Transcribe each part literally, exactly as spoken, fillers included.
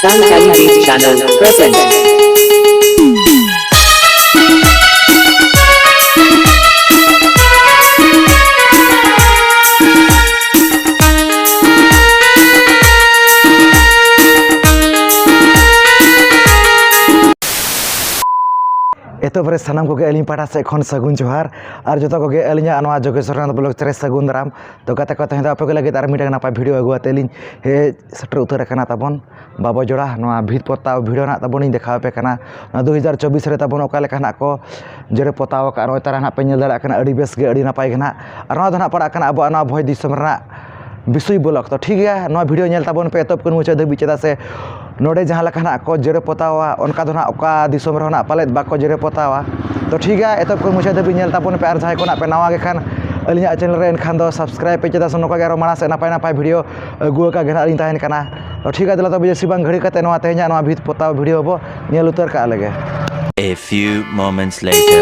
Sunshine Beat Channel presents. ᱮᱛᱚᱦᱚᱵ ᱨᱮ ᱥᱟᱱᱟᱢ ᱠᱚᱜᱮ ᱟᱹᱞᱤᱧ ᱯᱟᱦᱴᱟ ᱥᱮᱫ ᱠᱷᱚᱱ ᱥᱟᱹᱜᱩᱱ ᱡᱚᱦᱟᱨ᱾ ᱟᱨ ᱡᱚᱛᱚ ᱠᱚᱜᱮ ᱟᱹᱞᱤᱧᱟᱜ ᱱᱚᱣᱟ ᱡᱳᱜᱮᱥᱣᱚᱨ ᱱᱟᱛᱷ ᱵᱞᱚᱜ ᱨᱮ ᱥᱟᱹᱜᱩᱱ ᱫᱟᱨᱟᱢ᱾ ᱛᱚ ᱜᱟᱛᱮ ᱠᱚ, ᱛᱮᱦᱮᱧ ᱫᱚ ᱟᱯᱮ ᱠᱚ ᱞᱟᱹᱜᱤᱫ ᱟᱨ ᱢᱤᱫᱴᱟᱝ ᱱᱟᱯᱟᱭ ᱵᱷᱤᱰᱤᱭᱳ ᱟᱹᱜᱩ ᱟᱛᱮ ᱞᱤᱧ ᱦᱮᱡ ᱥᱮᱴᱮᱨ ᱩᱛᱟᱹᱨ ᱟᱠᱟᱱᱟ ᱛᱟᱵᱚᱱ᱾ ᱵᱟᱵᱚ ᱡᱚᱲᱟ ᱱᱚᱣᱟ ᱵᱷᱤᱛ ᱯᱚᱛᱟᱣ ᱵᱷᱤᱰᱤᱭᱳ ᱱᱟᱜ ᱛᱟᱵᱚᱱ ᱤᱧ ᱫᱮᱠᱷᱟᱣ ᱟᱯᱮ ᱠᱟᱱᱟ᱾ ᱱᱚᱣᱟ ᱫᱩ ᱦᱟᱡᱟᱨ ᱪᱚᱵᱵᱤᱥ ᱨᱮ ᱛᱟᱵᱚᱱ ᱚᱠᱟ ᱞᱮᱠᱟ ᱱᱟᱜ ᱠᱚ ᱡᱮᱨᱮᱲ ᱯᱚᱛᱟᱣ ᱟᱠᱟᱫ, ᱱᱚᱜᱼᱚᱭ ᱛᱟᱨᱟ ᱱᱟᱜ ᱯᱮ ᱧᱮᱞ ᱫᱟᱲᱮᱭᱟᱜ ᱠᱟᱱᱟ, ᱟᱹᱰᱤ ᱵᱮᱥ ᱜᱮ, ᱟᱹᱰᱤ ᱱᱟᱯᱟᱭ ᱜᱮ ᱱᱟᱜ᱾ ᱟᱨ ᱱᱚᱣᱟ ᱫᱚ ᱱᱟᱜ ᱯᱟᱲᱟᱜ ᱠᱟᱱᱟ ᱟᱵᱚᱣᱟᱜ ᱱᱚᱣᱟ ᱵᱷᱚᱸᱡᱽ ᱫᱤᱥᱚᱢ ᱨᱮᱱᱟᱜ ᱵᱤᱥᱩᱭ ᱵᱞᱚᱠ᱾ ᱛᱚ ᱴᱷᱤᱠ ᱜᱮᱭᱟ, ᱱᱚᱣᱟ ᱵᱷᱤᱰᱤᱭᱳ ᱧᱮᱞ ᱛᱟᱵᱚᱱ ᱯᱮ ᱮᱛᱚᱦᱚᱵ ᱠᱷᱚᱱ ᱢᱩᱪᱟᱹᱫ ᱫᱷᱟᱹᱵᱤᱡ, ᱪᱮᱫᱟᱜ ᱥᱮ ᱱᱚᱰᱮ ᱡᱟᱦᱟᱸ ᱞᱮᱠᱟ ᱱᱟᱜ ᱠᱚ ᱡᱮᱨᱮᱲ ᱯᱚᱛᱟᱣᱟ, ᱚᱱᱠᱟ ᱫᱚ ᱱᱟᱜ ᱚᱠᱟ ᱫᱤᱥᱚᱢ ᱨᱮᱦᱚᱸ ᱱᱟᱜ ᱯᱟᱞᱮᱫ ᱵᱟᱠᱚ ᱡᱮᱨᱮᱲ ᱯᱚᱛᱟᱣᱟ᱾ ᱛᱚ ᱴᱷᱤᱠ ᱜᱮᱭᱟ, ᱮᱛᱚᱦᱚᱵ ᱠᱷᱚᱱ ᱢᱩᱪᱟᱹᱫ ᱫᱷᱟᱹᱵᱤᱡ ᱧᱮᱞ ᱛᱟᱵᱚᱱ ᱯᱮ᱾ ᱟᱨ ᱡᱟᱦᱟᱸᱭ ᱠᱚ ᱱᱟᱜ ᱯᱮ ᱱᱟᱣᱟ ᱜᱮ ᱠᱷᱟᱱ ᱟᱹᱞᱤᱧᱟᱜ ᱪᱮᱱᱮᱞ ᱨᱮ, ᱮᱱᱠᱷᱟᱱ ᱫᱚ ᱥᱟᱵᱥᱠᱨᱟᱭᱤᱵ ᱯᱮ, ᱪᱮᱫᱟᱜ ᱥᱮ ᱱᱚᱝᱠᱟ ᱜᱮ ᱟᱨᱚ ᱢᱟᱲᱟᱝ ᱥᱮᱫ ᱱᱟᱯᱟᱭ ᱱᱟᱯᱟᱭ ᱵᱷᱤᱰᱤᱭᱳ ᱟᱹᱜᱩ ᱟᱠᱟᱫ ᱜᱮ ᱱᱟᱜ ᱞᱤᱧ ᱛᱟᱦᱮᱱ ᱠᱟᱱᱟ᱾ ᱛᱚ ᱴᱷᱤᱠ ᱜᱮᱭᱟ, ᱫᱮᱞᱟ ᱛᱚᱵᱮ ᱡᱟᱹᱥᱛᱤ ᱵᱟᱝ ᱜᱷᱟᱹᱲᱤ ᱠᱟᱛᱮ ᱱᱚᱣᱟ ᱛᱮᱦᱮᱧᱟᱜ ᱱᱚᱣᱟ ᱵᱷᱤᱛ ᱯᱚᱛᱟᱣ ᱵᱷᱤᱰᱤᱭᱳ ᱵᱚ ᱧᱮᱞ ᱩᱛᱟᱹᱨ ᱠᱟᱜ ᱞᱮᱜᱮ᱾ A few moments later.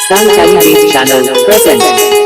Sunshine Beat Channel presents.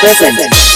present.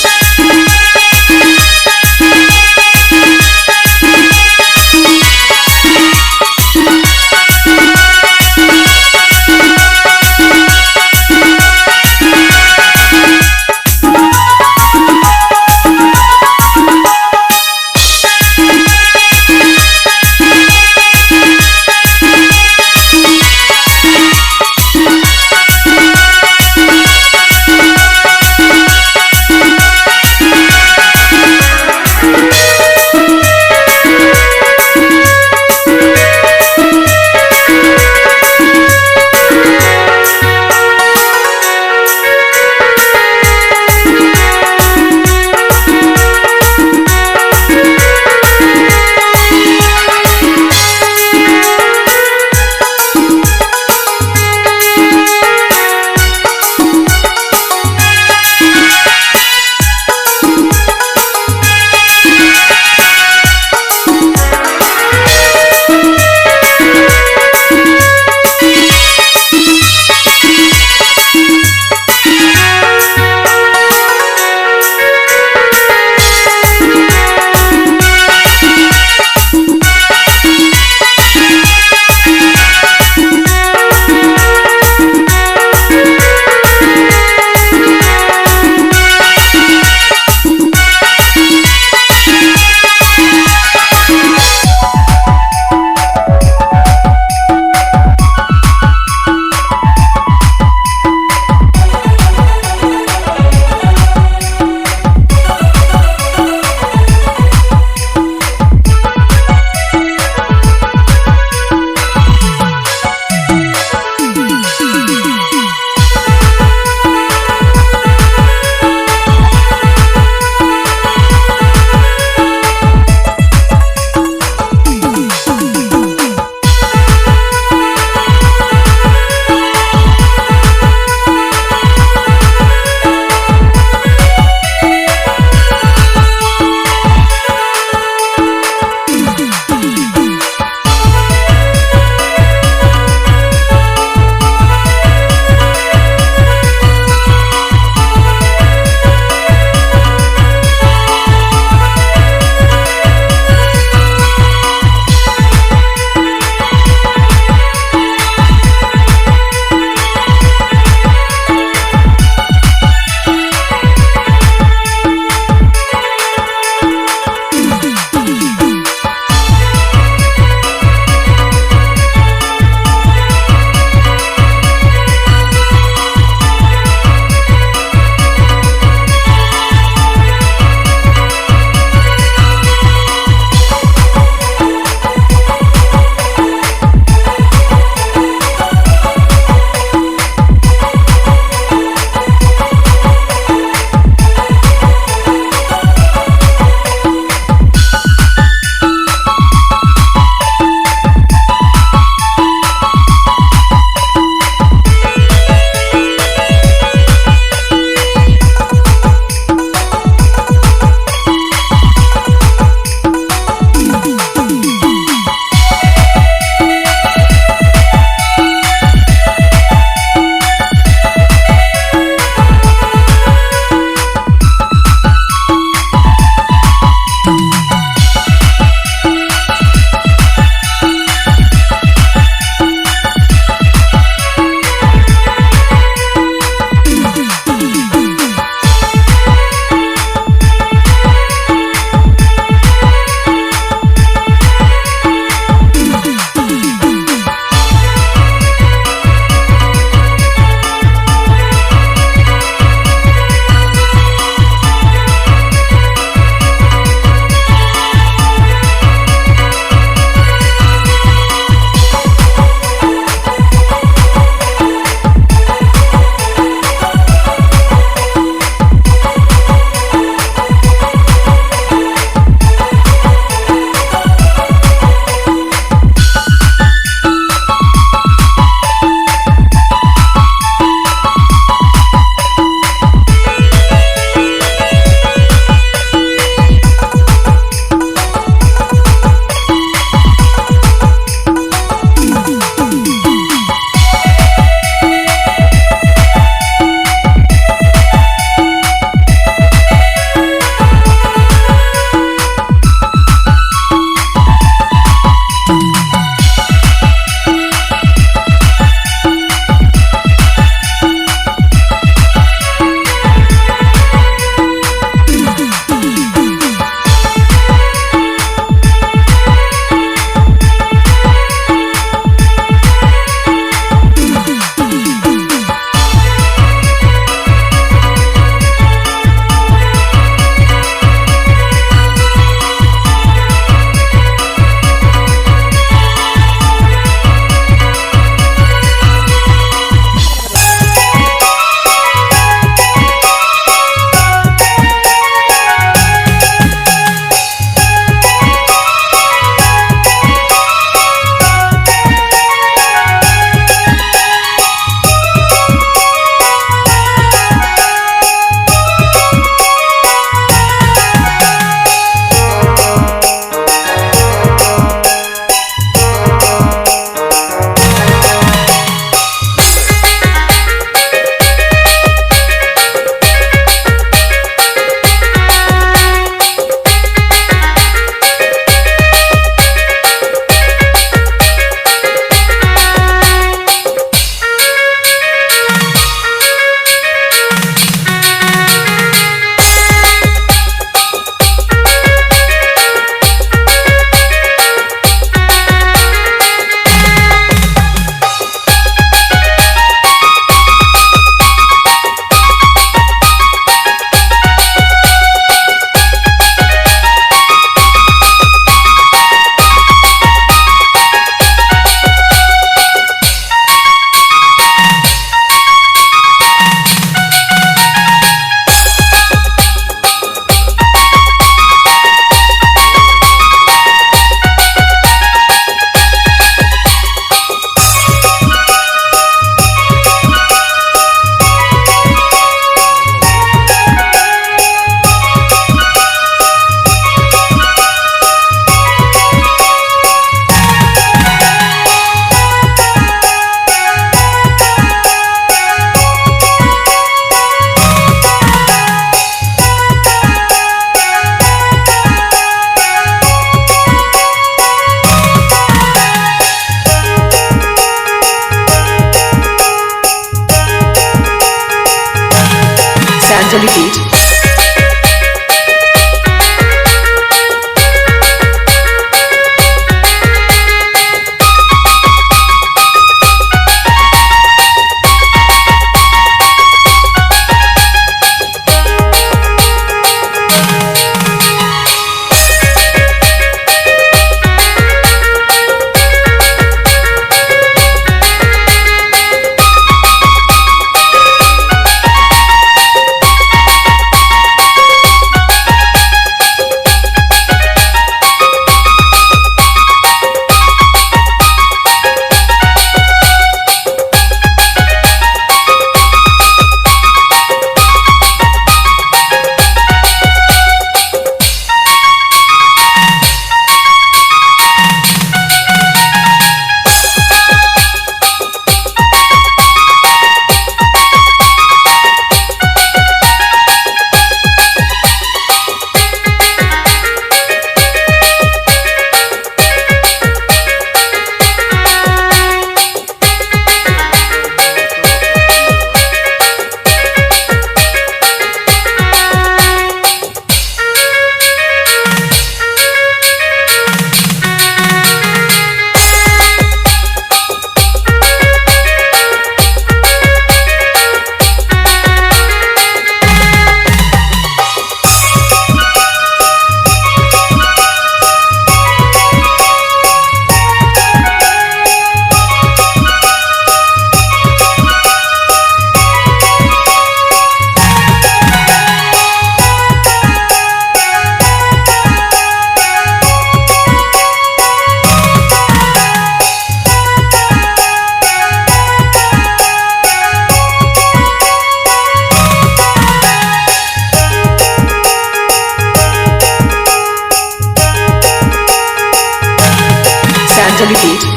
ᱠᱷᱟᱹᱞᱤ ᱠᱚ᱾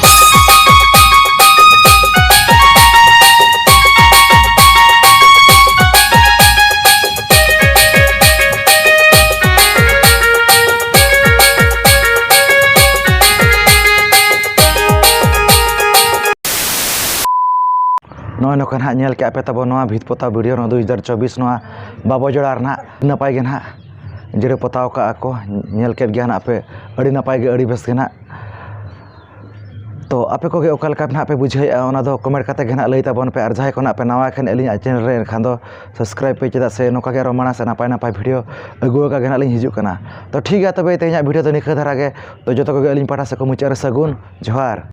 ᱱᱚᱜᱼᱚᱭ ᱱᱚᱝᱠᱟ ᱱᱟᱦᱟᱜ ᱧᱮᱞ ᱠᱮᱜᱼᱟ ᱯᱮ ᱛᱟᱵᱚ ᱱᱚᱣᱟ ᱵᱷᱤᱛ ᱯᱚᱛᱟᱣ video ᱱᱚᱣᱟ ᱫᱩ ᱦᱟᱡᱟᱨ ᱪᱚᱵᱵᱤᱥ ᱱᱚᱣᱟ ᱵᱟᱵᱚ ᱡᱚᱲᱟ ᱨᱮᱱᱟᱜ ᱱᱟᱯᱟᱭ ᱜᱮ ᱱᱟᱦᱟᱜ ᱡᱮᱲᱮ ᱯᱚᱛᱟᱣ ᱠᱟᱜᱼᱟ ᱠᱚ, ᱧᱮᱞ ᱠᱮᱫ ᱜᱮᱭᱟ ᱱᱟᱦᱟᱜ ᱯᱮ, ᱟᱹᱰᱤ ᱱᱟᱯᱟᱭ ᱜᱮ, ᱟᱹᱰᱤ ᱵᱮᱥ ᱜᱮ ᱱᱟᱦᱟᱜ᱾ ᱛᱚ ᱟᱯᱮ ᱠᱚᱜᱮ ᱚᱠᱟ ᱞᱮᱠᱟ ᱱᱟᱦᱟᱜ ᱯᱮ ᱵᱩᱡᱷᱟᱹᱣᱮᱫᱼᱟ, ᱚᱱᱟ ᱫᱚ comment ᱠᱟᱛᱮ ᱜᱮ ᱱᱟᱦᱟᱜ ᱞᱟᱹᱭ ᱛᱟᱵᱚᱱ ᱯᱮ᱾ ᱟᱨ ᱡᱟᱦᱟᱸᱭ ᱠᱚ ᱱᱟᱦᱟᱜ ᱯᱮ ᱱᱟᱣᱟ ᱠᱷᱟᱱ ᱟᱹᱞᱤᱧᱟᱜ channel ᱨᱮ, ᱮᱱᱠᱷᱟᱱ ᱫᱚ subscribe ᱯᱮ, ᱪᱮᱫᱟᱜ ᱥᱮ ᱱᱚᱝᱠᱟ ᱜᱮ ᱟᱨᱚ ᱢᱟᱲᱟᱝ ᱥᱮᱫ ᱱᱟᱯᱟᱭ ᱱᱟᱯᱟᱭ video ᱟᱹᱜᱩ ᱟᱠᱟ ᱜᱮ ᱱᱟᱦᱟᱜ ᱞᱤᱧ ᱦᱤᱡᱩᱜ ᱠᱟᱱᱟ᱾ ᱛᱚ ᱴᱷᱤᱠ ᱜᱮᱭᱟ, ᱛᱚᱵᱮ ᱛᱮᱦᱮᱧᱟᱜ video ᱫᱚ ᱱᱤᱝᱠᱟᱹ ᱫᱷᱟᱨᱟ ᱜᱮ᱾ ᱛᱚ ᱡᱚᱛᱚ ᱠᱚᱜᱮ ᱟᱹᱞᱤᱧ ᱯᱟᱦᱴᱟ ᱥᱮᱫ ᱠᱷᱚᱱ ᱢᱩᱪᱟᱹᱫ ᱨᱮ ᱥᱟᱹᱜᱩᱱ ᱡᱚᱦᱟᱨ᱾